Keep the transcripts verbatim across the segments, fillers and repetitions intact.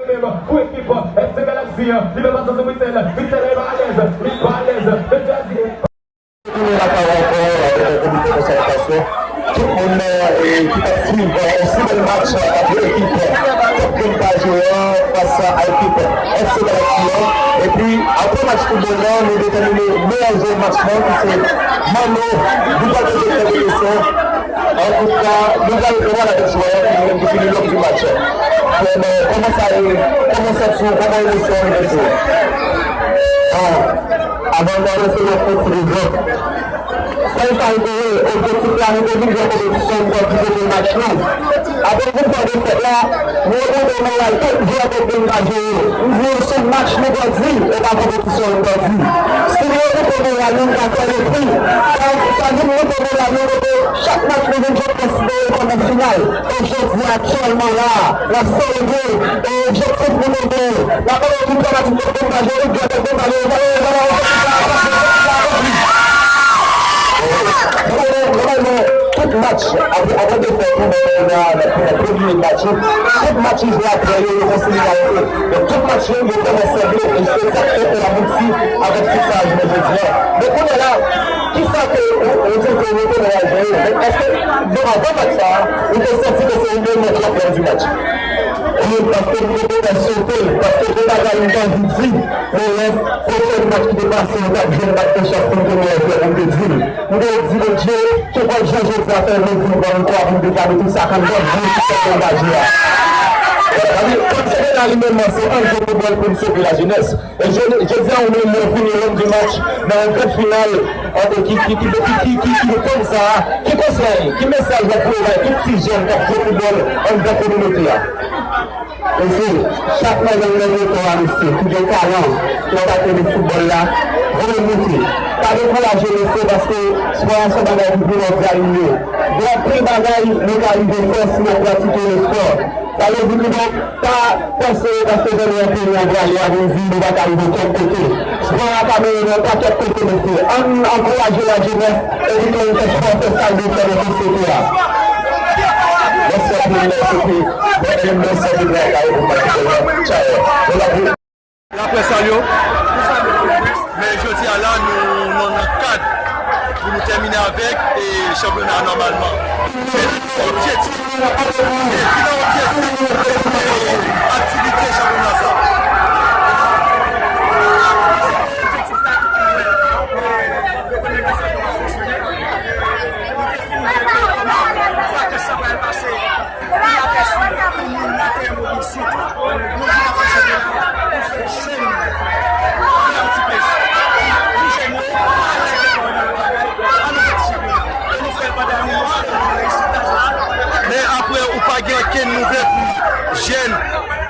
Menm pou ekip F C Galaxy an, li fè pas sou Michel. Michel pa alèz, li pa alèz. Mesye a di. Tounen lakay ankò avèk yon komite konsètasyon. Tout moun, eh, ki t ap swiv, eh, yon si bèl match ant ekip Top Game Pajé an fas a ekip F C Galaxy an. Epi, apre match foutbòl la, nou detèmine meyè jwè match lan, ki se Manno, li pral poze kèk kesyon. Antouka, nou pral, nou pral avèk jwè a ki, ki fini lòm di match. Kòman, kòman sa ye? Kòman santi w? Kòman emosyon w rive sou ou? Bon, avan m anonse match lan, ti dezòd. Sa e sa e kore, objektif la, nou te vin jwe konpetisyon, nou pral di kote match lan. Apre yon fwa defèt la, nou remonte moral tout jwè Top Game Pajé yo. Nou di yo se match nou pèdi, e pa konpetisyon nou pèdi. Si nou remonte moral nou, nou ka fè le pri. Sa, sa vin monte moral nou, kote chak match nou vin jwe konsidere kòm yon final. E jodi a, aktyèlman la, n ap selebre, e objektif nou te gen, n ap mande tout fanatik Top Game Pajé, tout jwè Top Game Pajé, nou konnen, nou konnen, tout match, apre, apre defèt nou nan, nan, nan premye match yo, tout match yo jwe apre yo, yo gen solidarite. Donk, tout match yo, yo kòmanse byen, e se sa k fè n abouti avèk tit sa a jounen jodi a. Men kounye a la, kisa ke ou, ou di ke ou te nan jwe yo? Men èske, bon, avan match sa a, ou te santi ke se ou menm ki ap pèdi match? Wi, paske m te fè sote, paske gen bagay m t anvi di, men lè pwochèn match ki te pase, m t ap jwenn bat de chans pou m te mèyè jwè, pou m te di l. M te di Bondye, ke w pral jwenn jodi a fè mezi yon gwo viktwa pou m deklare tout sa k anndan m pou ekip Top Game Pajé a. Sa vle di, kòm se te la li menm, se ann jwe foutbòl pou n sove lajenès. E jodi, jodi a, ou menm, ou vini lòm di match nan yon gran final ant ekip ki, ki, ki, ki, ki, ki, ki kòm sa a. Ki konsèy, ki mesaj w ap voye bay tout ti jèn k ap jwe foutbòl anndan kominote a? Mesye, chak madanm nan gen kò a mesye, ki gen talan, ki ap atake foutbòl la, voye moute. Pa dekouraje mesye, paske spò a se yon bagay ki primòdyal li ye. Gen anpil bagay nou ka rive fè si n ap pratike lespò. Sa vle di ki donk, pa panse paske zanmi an peye an prale a vin di nou pa ka rive kèk kote. Spò a ka mennen nou yon pakèt kote, mesye. Ann ankouraje lajenès, evite nou fè spò fè sa l dwe fè nan sosyete a. Mèsi anpil, mèsi anpil. Bon, e mèsi anpil, travay pou patisipe la. Tchaw. Bon, la, pou laprès, salye w. Men jodi a la, nou, nou nan kad pou nou tèmine avèk, e, chanpyona a nòmalman. Men objektif, e, ki nan objektif, e, aktivite chanpyona sa? Li apèsi pou moun nan teren mobil sitou, nou di n ap fè chanpyona pou fè jèn yo fè yon ti plis. Pou jèn yo pa lage kò yo nan lòt bagay, ann nou fè ti chanpyona. E nou fè l pandan yon mwa, e nou reyisi l la jodi a. Men apre, ou pa gen okenn nouvèl pou jèn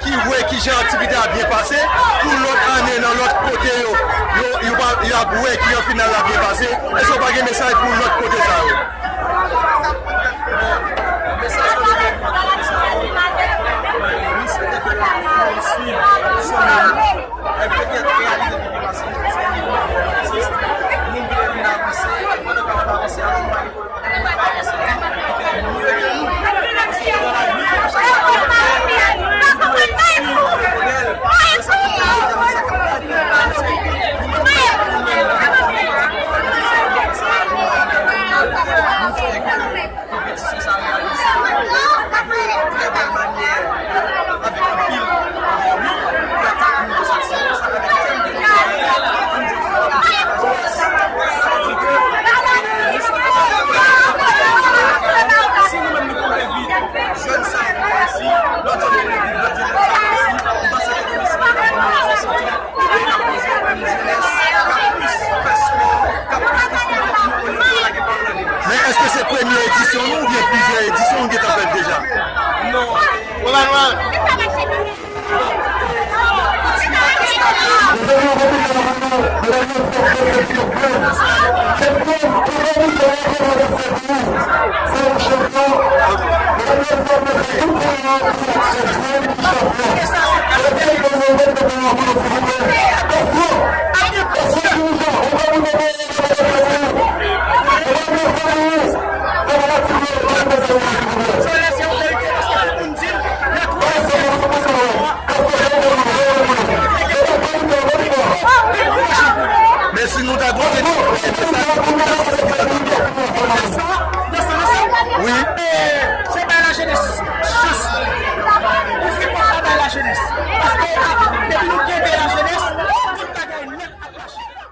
ki wè kijan aktivite a byen pase, pou lòt ane nan lòt kote yo, yo, yo pa, y ap wè kijan final la byen pase. Èske w pa gen mesaj pou lòt kote sa yo? Bon, mesaj ke nou gen pou lòt kote sa yo, nou swete ke nou swiv chemen nou, e petèt reyalize ke nou pase, paske nou vle vin avanse, e pandan ke n ap avanse, avan nou pa gen pwoblèm. Konpetisyon sa reyalize trè bèl manyè, avèk anpil pratik, nou sòti sa avèk tèm de nou, ann jwe foutbòl, sa di ke nou sòti si nou menm nou konn envite jèn sa yo pou vin isi, lòt jèn yo pou vin, lòt jèn sa yo vin isi, nou panse ke nou isi nou ka fòme yon sòsite. Men èske se premye edisyon nou oubyen plizyè edisyon nou gentan fèt deja? Non. Depi nou kenbe lajenès, tout bagay nèt ap mache.